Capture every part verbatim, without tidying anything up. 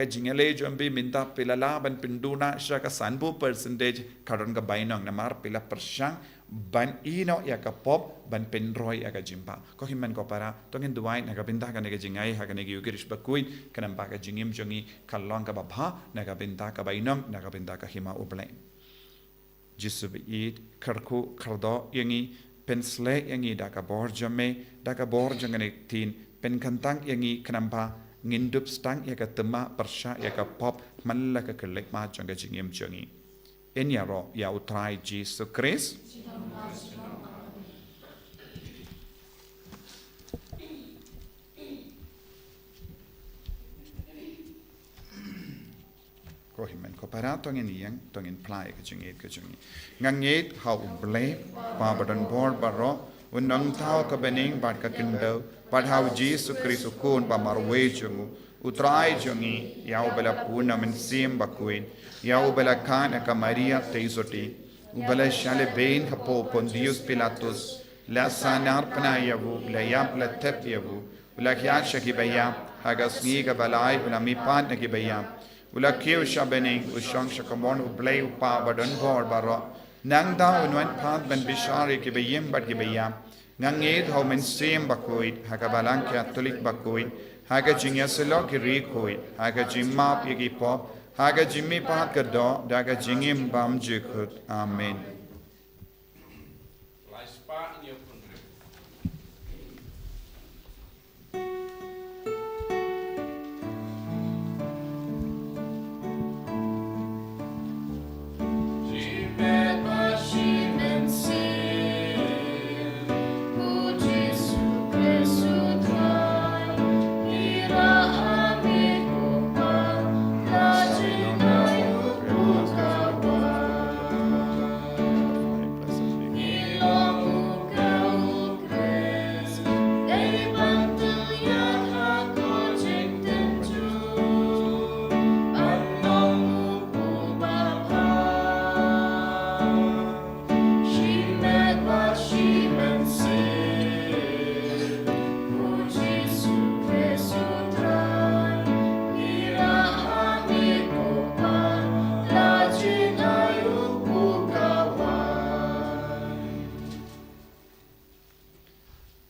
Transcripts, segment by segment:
ka jingïaleh jong phi mynta phi la lah ban pynduna sha ka sanphew percentage, ka don ka bainong namar phi la pyrshang ban ïehnoh ïa ka pop, ban pynroi ïa ka jingpang. Ko hynmen ko para, to ngin duwai na ka bynta kane ka jingai ha kane ka Eucharist bakhuid, khnang ba ka jingim jong ngi kan long kaba bha na ka bynta ka bainong, na ka bynta ka hima U Blei. Jisu ba ïeit, kyrkhu kyrdoh ïa ngi, pynshlei ïa ngi da ka bor jong me, da ka bor jong kane ka ktien, pynkyntang ïa ngi khnang ba ngin dup sdang ïa ka thymmai pyrshah ïa ka pop man la ka khyllipmat jong ka jingim jong ngi. Yn ïaroh ïa U Trai Jisu Khrist. Ko hynmen ko para, to ngin ïeng, to ngin phla ïa ka jingïeit ka jong ngi. Nga ngeit ha U Blei, Kpa ba don bor baroh, U Nongthaw ka bneng bad ka khyndew, bad ha U Jisu Khrist U Khun ba marwei jong u, U Trai jong ngi, ïa uba la pun na u Mynsiem Bakhuid, ïa uba la khad na ka Maria Theisotti, uba la shah lehbeiñ hapoh Pontius Pilatus, la sahnarphna ïa u, la ïap la thep ïa u, u la kyiad sha ki baïap, ha ka sngi kaba lai u la mihpat na ki baïap, u la kiew sha bneng, u shong sha kamon U Blei U Kpa ba don bor baroh. Nangta un wan pat ban bishar ïa ki baïing bad ki baïap. Nga ngeit ha U Mynsiem Bakhuid, ha ka Balang Katholik bakhuid, ha ka jingïasyllok ki riewkhuid, ha ka jingmap ïa ki pop, ha ka jingmihpat ka doh, da ka jingim bymjukut. Amen.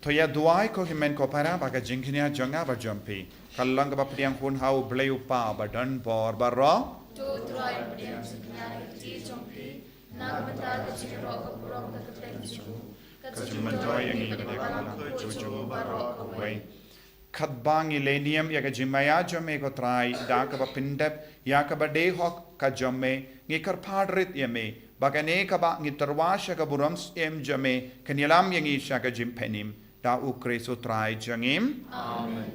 To ïa duwai ko hynmen ko para ba ka jingkñia jong nga bad jong phi kan long kaba pdiang hun ha U Blei U Kpa ba don bor baroh. To Trai, pdiang jingkñia ïa ka kti jong phi na ka bynta ka jingïaroh ka burom ka kyrteng jong u, ka jingmyntoi ïa ngi na ka balang ka jong u baroh kawei. Katba ngi leh niam ïa ka jingmaïa jong me ko Trai, da kaba pyndep ïa kaba dei hok ka jong me, ngi kyrpad rit ïa me ba kane kaba ngi tyrwa sha ka burom syiem jong me kan ïalam ïa ngi sha ka jingpynim. Da U Khrist U Trai jong ngi. Amen.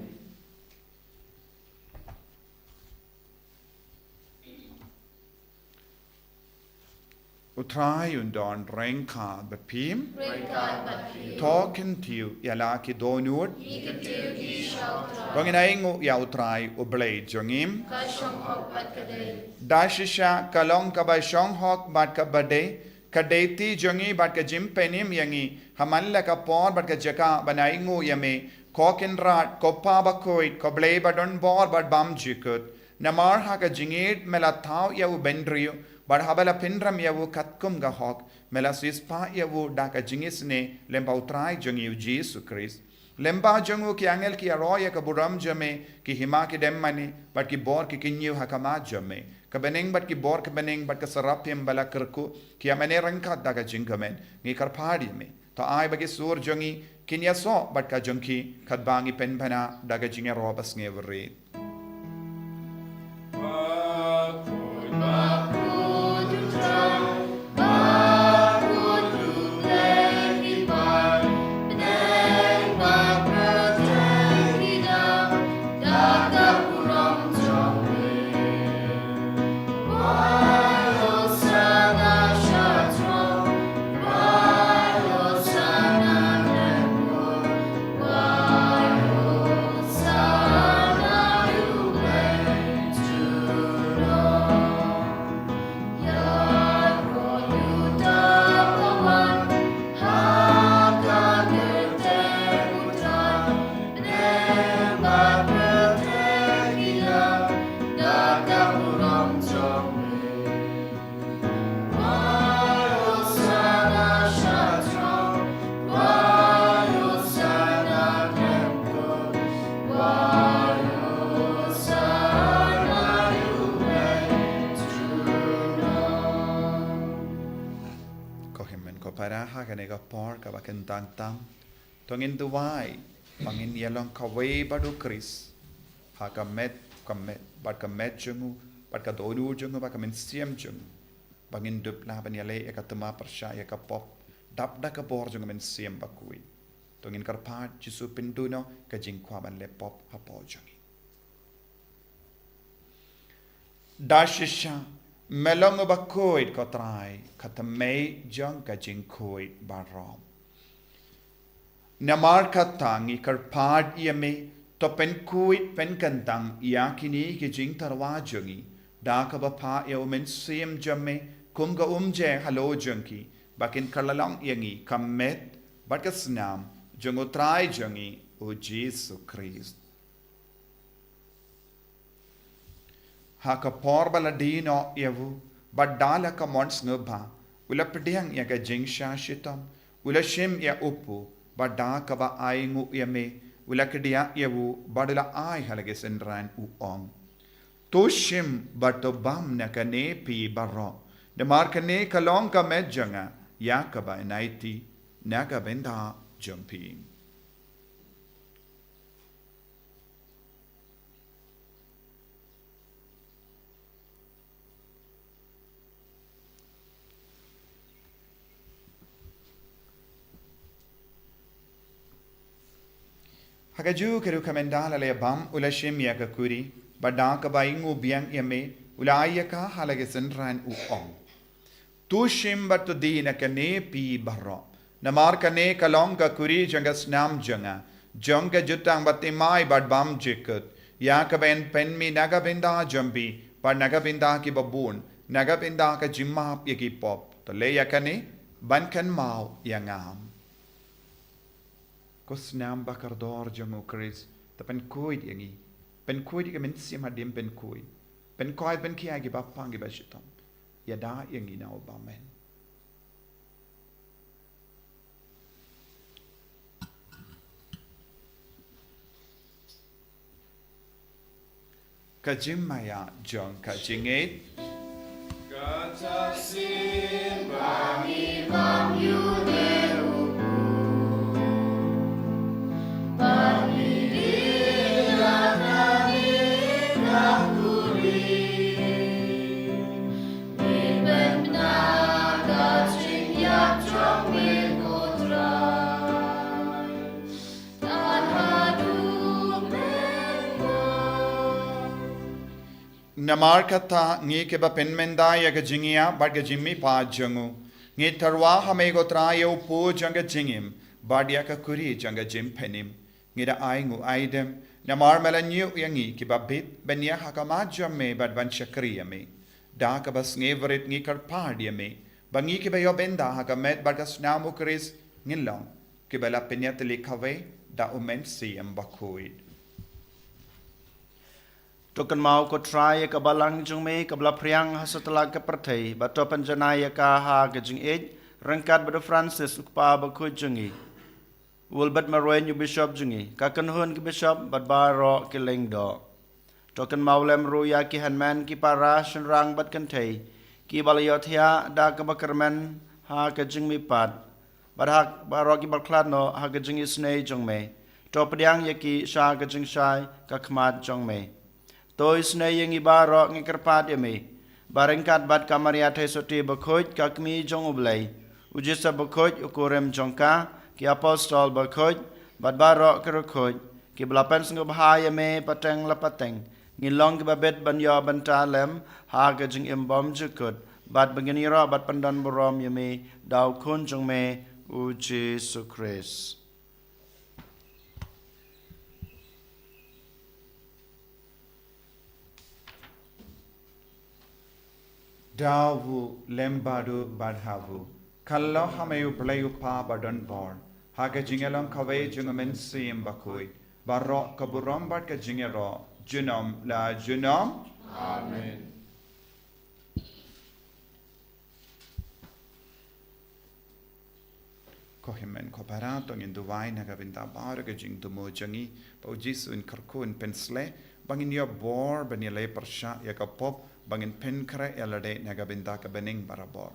U Trai un don ryngkat bad phi. Ryngkat bad phi. To kyntiew ïa la ki dohnud. Ngi kyntiew ki sha U Trai. To ngin ainguh ïa U Trai U Blei jong ngi. Ka shong hok bad ka dei. Da shisha ka long kaba shong hok bad kaba dei, ka dei ti jong ngi bad ka jingpynim ïa ngi ha man la ka por bad ka jaka ban ainguh ïa me, ko Kynrad, ko Pa Bakhuid, ko Blei ba don bor bad bymjukut. Namar ha ka jingïeit me la thaw ïa u bynriew, bad haba la pynrem ïa u katkum ka hok, me la siewspah ïa u da ka jingisynei lyngba U Trai jong ngi U Jisu Khrist. Lyngba jong u ki angel ki ïaroh ïa ka burom jong me, ki hima ki dem mane, bad ki bor ki kynñiew ha khmat jong me. Ka bneng bad ki bor ka bneng bad ka seraphim ba la kyrkhu ki ïa mane ryngkat da ka jingkmen. Ngi kyrpad ïa me, to ai ba ki sur jong ngi kin ïasoh bad ka jong ki, katba ngi pynbna da ka jingïaroh basngewrit. por kaba kyntang tam. To ngin duwai ba ngin ïalong kawei bad u Khrist ha ka met, ka met, bad ka met jong u, bad ka dohnud jong u, bad ka mynsiem jong u. Ba ngin dup lah ban ïaleh ïa ka thma pyrshah ïa ka pop, dap da ka bor jong ka mynsiem bakhuid. To ngin kyrpad, Jisu, pynduh noh ka jingkwah ban leh pop hapoh jong ngi. Da shisha me long uba khuid, ko Trai, ka thymmei jong ka jingkhuid baroh. Namar kata ngi kyrpad ïa me, to pynkhuid pynkyntang ïa kine ki jingtyrwa jong ngi da kaba phah ïa u Mynsiem jong me kum ka umjer halor jong ki, ba kin kylla long ïa ngi ka met bad ka snam jong u Trai jong ngi, u Jisu Khrist. Ha ka por ba la die noh ïa u, bad da la ka mon sngewbha, u la pdiang ïa ka jingshah shitom, u la shim ïa u pop, bad da kaba ainguh ïa me, u la kdiah ïa u, bad u la ai ha la ki synran, u ong: To shim bad to bam na kane phi baroh, namar kane ka long ka met jong nga ïa kaba yn aiti na ka bynta jong phi. Ha kajuh ka rukom, ynda la leh bam, u la shim ïa ka kuri, bad da kaba ainguh biang ïa me, u la ai ïa ka ha la ki synran, u ong: To shim bad to die na kane phi baroh, namar kane ka long ka kuri jong ka snam jong nga, jong ka jutang bathymmai bad bymjukut, ïa kaba yn pynmih na ka bynta jong phi bad na ka bynta kiba bun, na ka bynta ka jingmap ïa ki pop. To leh ïa kane ban kynmaw ïa nga. Ko snam ba kordor jong u Khrist, to pynkhuid ïa ngi, pynkhuid ïa ka mynsiem hadien pynkhuid, pynkhuid, pynkhuid ïa kiba pang, kiba shitom. Ïada ïa ngi na u bymman. Ka jingmaïa jong ka jingngeit. Kata sien ba ngi bam ïa u Blei u Kpa, ba ngi die na kane ka kuri, ngi pynbna ka jingïap jong me, ko Trai. Namar kata, ngi kiba pynmynta ïa ka jingïap bad ka jingmihpat jong u, ngi tyrwa ha me, ko Trai, ïa u pop jong ka jingim bad ïa ka kuri jong ka jingpynim. Ngi da ainguh aidem namar me la ñiew ïa ngi kiba bit ban ïaid ha khmat jong me bad ban shakri ïa me. Da kaba sngewrit ngi kyrpad ïa me ba ngi kiba ïoh bynta ha ka met bad ka snam u Khrist ngin long kiba la pynïatylli kawei da u Mynsiem Bakhuid. To kynmaw, ko Trai, ïa ka balang jong me kaba la phriang ha satlak ka pyrthei, bad to pynjanai ïa ka ha ka jingïeit, ryngkat bad u Francis, u kpa bakhuid jong ngi, u Wilbert Marwein, u bishop jong ngi, ka kynhun ki bishop bad baroh ki lyngdoh. To kynmaw lem ruh ïa ki hynmen ki para, shynrang bad kynthei kiba la ïohthiah da kaba kyrmen ha ka jingmihpat, bad ha baroh kiba khlad noh ha ka jingisynei jong me. To pdiang ïa ki sha ka jingshai ka khmat jong me. To isynei ïa ngi baroh, ngi kyrpad ïa me, ba ryngkat bad ka Maria Theisotti bakhuid, ka Kmie jong u Blei, u Joseph bakhuid, u kurim jong ka, ki apostol bakhuid, bad baroh ki riewkhuid kiba la pynsngewbha ïa me pateng la pateng, ngin long kiba bit ban ïoh bynta lem ha ka jingim bymjukut, bad ba ngin ïaroh bad pyndonburom ïa me da u Khun jong me, u Jisu Khrist. Da u lem bad u bad ha u, kylla ha me u Blei u Kpa badonbor, ha ka jingïalong kawei jong u Mynsiem Bakhuid, baroh ka burom bad ka jingïaroh junom la junom. Amen. Ko hynmen ko para, to ngin duwai na ka bynta baroh ka jingthmu jong ngi, ba u Jisu un kyrkhu, un pynsleh, ba ngin ïoh bor ban ïaleh pyrshah ïa ka pop, ba ngin pynkhreh ïa lade na ka bynta ka bneng barabor.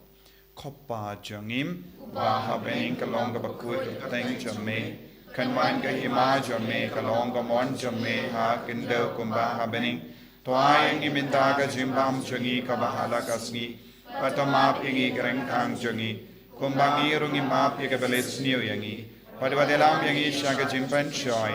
Ko Pa jong ngi, uba ha bneng, ka long kaba khuid ka kyrteng jong me. Kan wan ka hima jong me, ka long ka mon jong me ha khyndew kumba ha bneng. To ai ïa ngi mynta ka jingbam jong ngi kaba ha la ka sngi. Bad to map ïa ngi ki ryngkang jong ngi, kumba ngi ruh ngi map ïa kiba leh sniew ïa ngi. Bad wat ïalam ïa ngi sha ka jingpynshoi,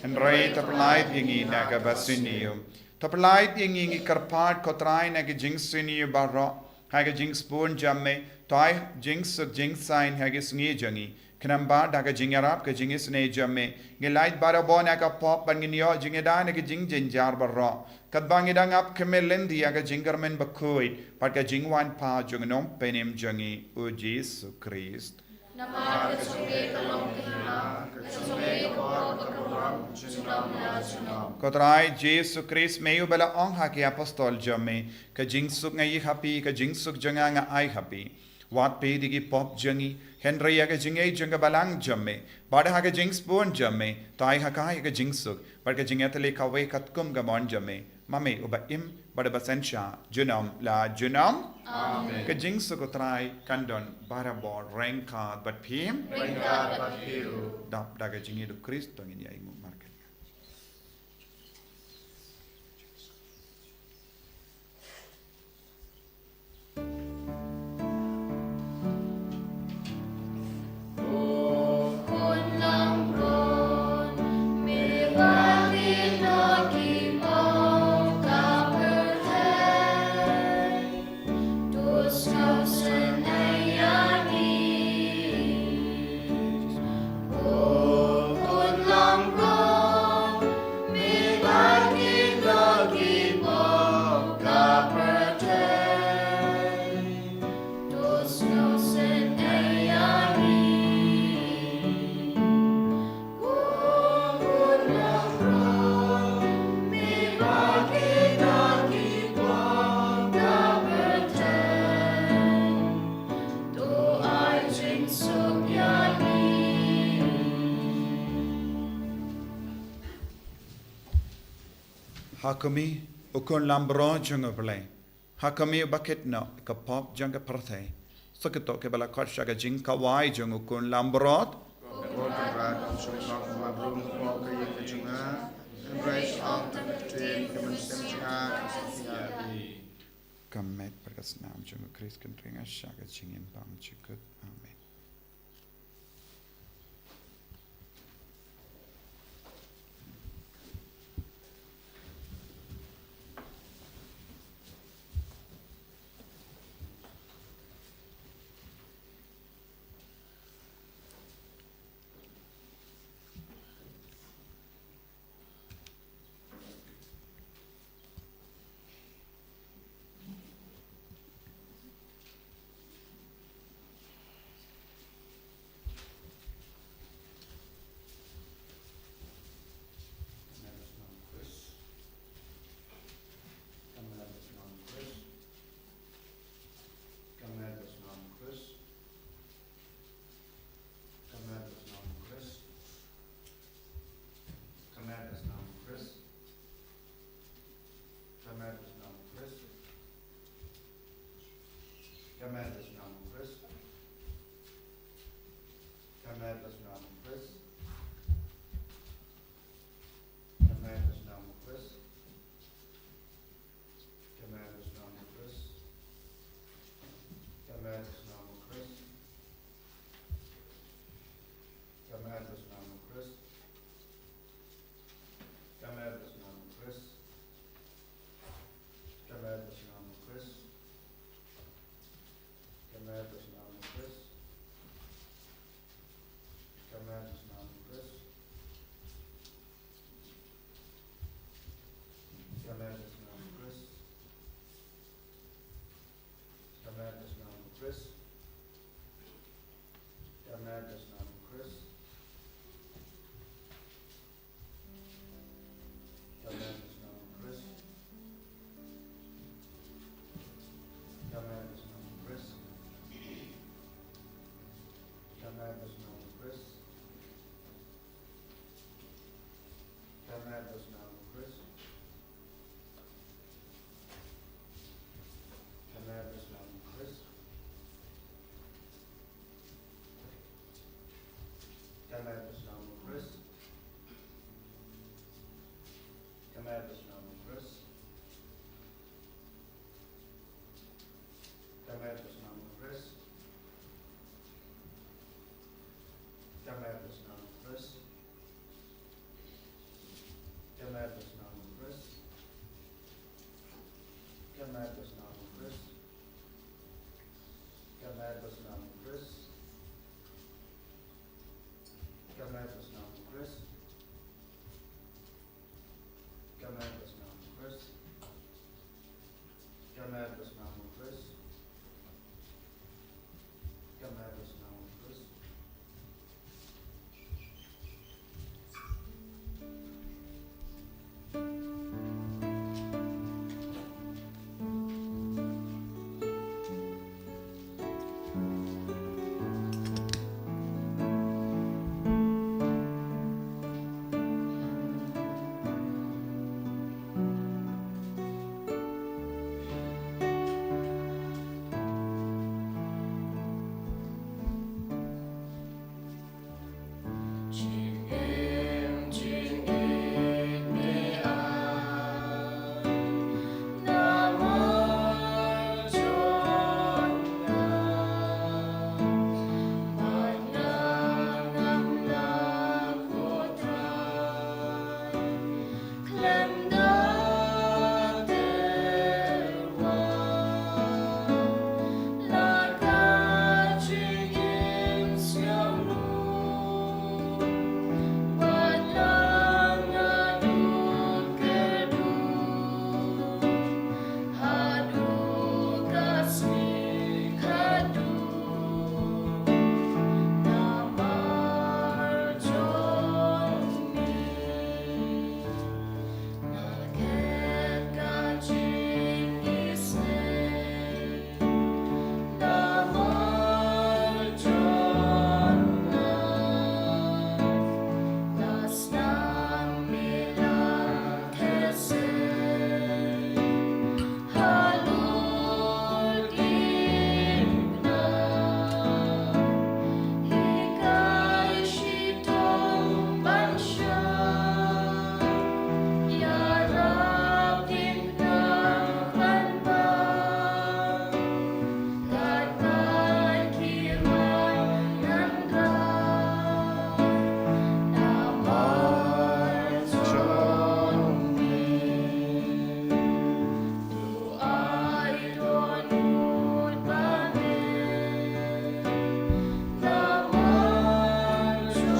hynrei to pyllait ïa ngi na kaba sniew. To pyllait ïa ngi, ngi kyrpad ko Trai, na ka jingsniew baroh, ha ka jingsbun jong me, to ai jingsuk jingsaiñ ha ka sngi jong ngi. Khnang ba da ka jingïarap ka jingisynei jong me, ngin lait barabor na ka pop bad ngin ïoh jingïada na ka jingjynjar baroh. Katba ngi dang ap khmih lynti ïa ka jingkyrmen bakhuid bad ka jingwan pat jong u Nongpynim jong ngi, u Jisu Khrist. Namar ka jong me ka long ka hima, ka jong me ka pop bad ka burom, junom la junom. Ko Trai Jisu Khrist, me uba la ong ha ki apostol jong me, ka jingsuk nga ïa ha phi, ka jingsuk jong nga nga ai ha phi. Wat peit ïa ki pop jong ngi, hynrei ïa ka jingïeit jong ka balang jong me, bad ha ka jingsbun jong me, to ai ha ka ïa ka jingsuk bad ka jingïatylli kawei katkum ka mon jong me. Ma me uba im bad uba synshar junom la junom. Amen. Ka jingsuk u Trai kan don barabor ryngkat bad phi. Ryngkat bad phi ruh. Dap da ka jingïeit u Khrist to ngin ïa ïnguh markylliang. Ha khmih, u khun lambrot jong u Blei. Ha khmih, uba kit noh ka pop jong ka pyrthei. Sa kito kiba la khot sha ka jingkhawai jong u khun lambrot. Ko Trai, ym shym ong ba ym rung ka ïing ka jong nga, hynrei shu ong tang ka ktien, ka mynsiem jong nga kan sa ïa. Ka met bad ka snam jong u Khrist kan ring sha ka jingim bymjukut. Amen. Ka met bad snam u Khrist. Ka met bad snam u Khrist. Ka met bad snam u Khrist. Ka met bad snam u Khrist. Ka met bad snam u Khrist. Ka met bad snam u Khrist. Ka met bad snam u Khrist. Ka met bad snam u Khrist. Ka met bad snam u Khrist. Ka met bad snam u Khrist. Ka met bad snam u Khrist. Ka met bad snam u Khrist. Ka met bad snam u Khrist. Ka met bad snam u Khrist. Ka met bad snam u Khrist. Ka met bad snam u Khrist. Ka met bad snam u Khrist. Ka met bad snam u Khrist. Ka met bad snam u Khrist. Ka met ba sna u Khrist. Ka met ba sna u Khrist. Ka met ba sna u Khrist. Ka met ba sna u Khrist. Ka met ba sna u Khrist. Ka met ba sna u Khrist.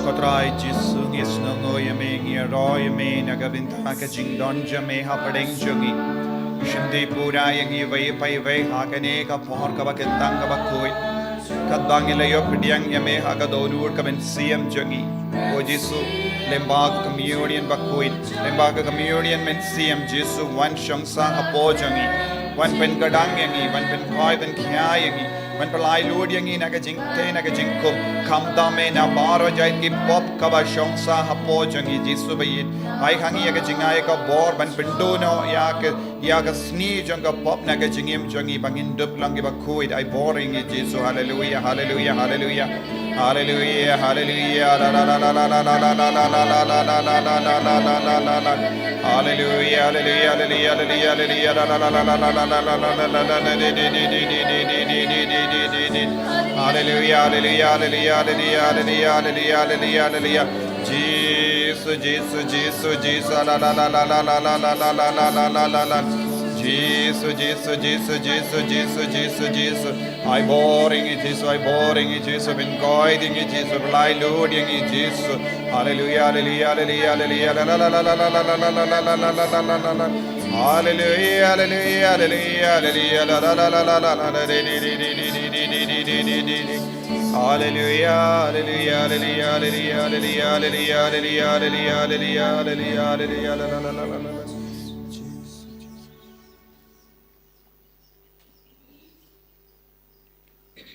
Ko Trai Jisu, ngi sngewnguh ïa me, ngi ïaroh ïa me na ka bynta ka jingdon jong me hapdeng jong ngi. Shim dei pura ïa ngi iwei pa iwei ha kane ka por kaba kyntang kaba khuid. Katba ngi la ïoh pdiang ïa me ha ka dohnud ka mynsiem jong ngi. O Jisu, lyngba ka communion bakhuid, lyngba ka communion mynsiem, Jisu wan shong sah hapoh jong ngi. Wan pynkyrdan ïa ngi, wan pynkoit pynkhia ïa ngi, wan pynlait lut ïa ngi na ka jingtei na ka jingkhum. Khamtam me na baroh jait ki pop kaba shong sah hapoh jong ngi, Jisu ba ïeit. Ai ha ngi ïa ka jingai ka bor ban pynduh noh ïa ka, ïa ka sni jong ka pop na ka jingim jong ngi ba ngin dup long kiba khuid. Ai bor ïa ngi Jisu. Haleluia, haleluia, haleluia. Haleluia, haleluia. Haleluia, haleluia, haleluia, haleluia. Haleluia, haleluia, haleluia, haleluia, haleluia, haleluia, haleluia, haleluia, haleluia. Jisu, Jisu, Jisu, Jisu, la, la, la. Jisu, Jisu, Jisu. Ai bor ïa ngi Jisu, ai bor ïa ngi Jisu, pynkoit ïa ngi Jisu, pynlait lut ïa ngi Jisu. Haleluia, haleluia, haleluia, haleluia, la, la, la. Haleluia, haleluia, haleluia, haleluia, la, la, la. Haleluia, haleluia, haleluia, haleluia, haleluia, haleluia, haleluia, la, la, la.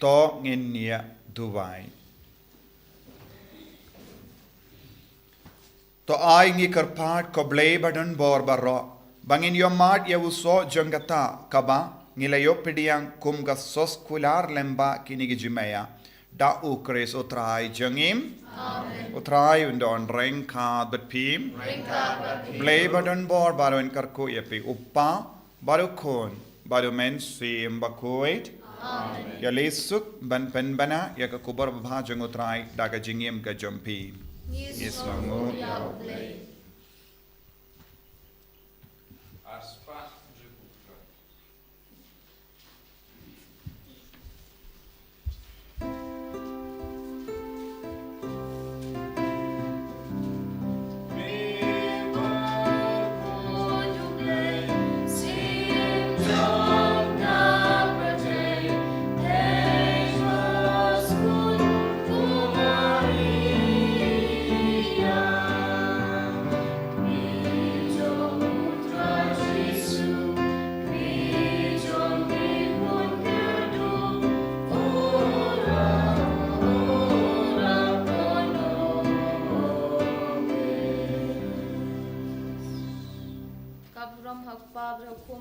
To ngin ïa duwai. To ai ngi kyrpad ko Blei ba don bor baroh, ba ngin ïohmad ïa u soh jong kata kaba ngi la ïoh pdiang kum ka soskular lyngba kine ki jingmaïa. Da U Khrist U Trai jong ngi. Amen. U Trai un don ryngkat bad phi. Ryngkat bad phi. Blei ba don bor baroh un kyrkhu ïa phi, U Kpa, bad U Khun, bad U Mynsiem Bakhuid. Amen. Ïa lei suk ban pynbna ïa ka khubor babha jong U Trai da ka jingim ka jong phi. Ngi sngewnguh ïa U Blei.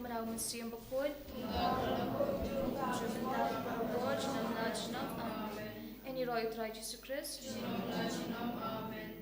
Mraw Mynsiem Bakhuid. Amen. Ïa ngi ruh ïa u Trai Jisu Khrist. Amen.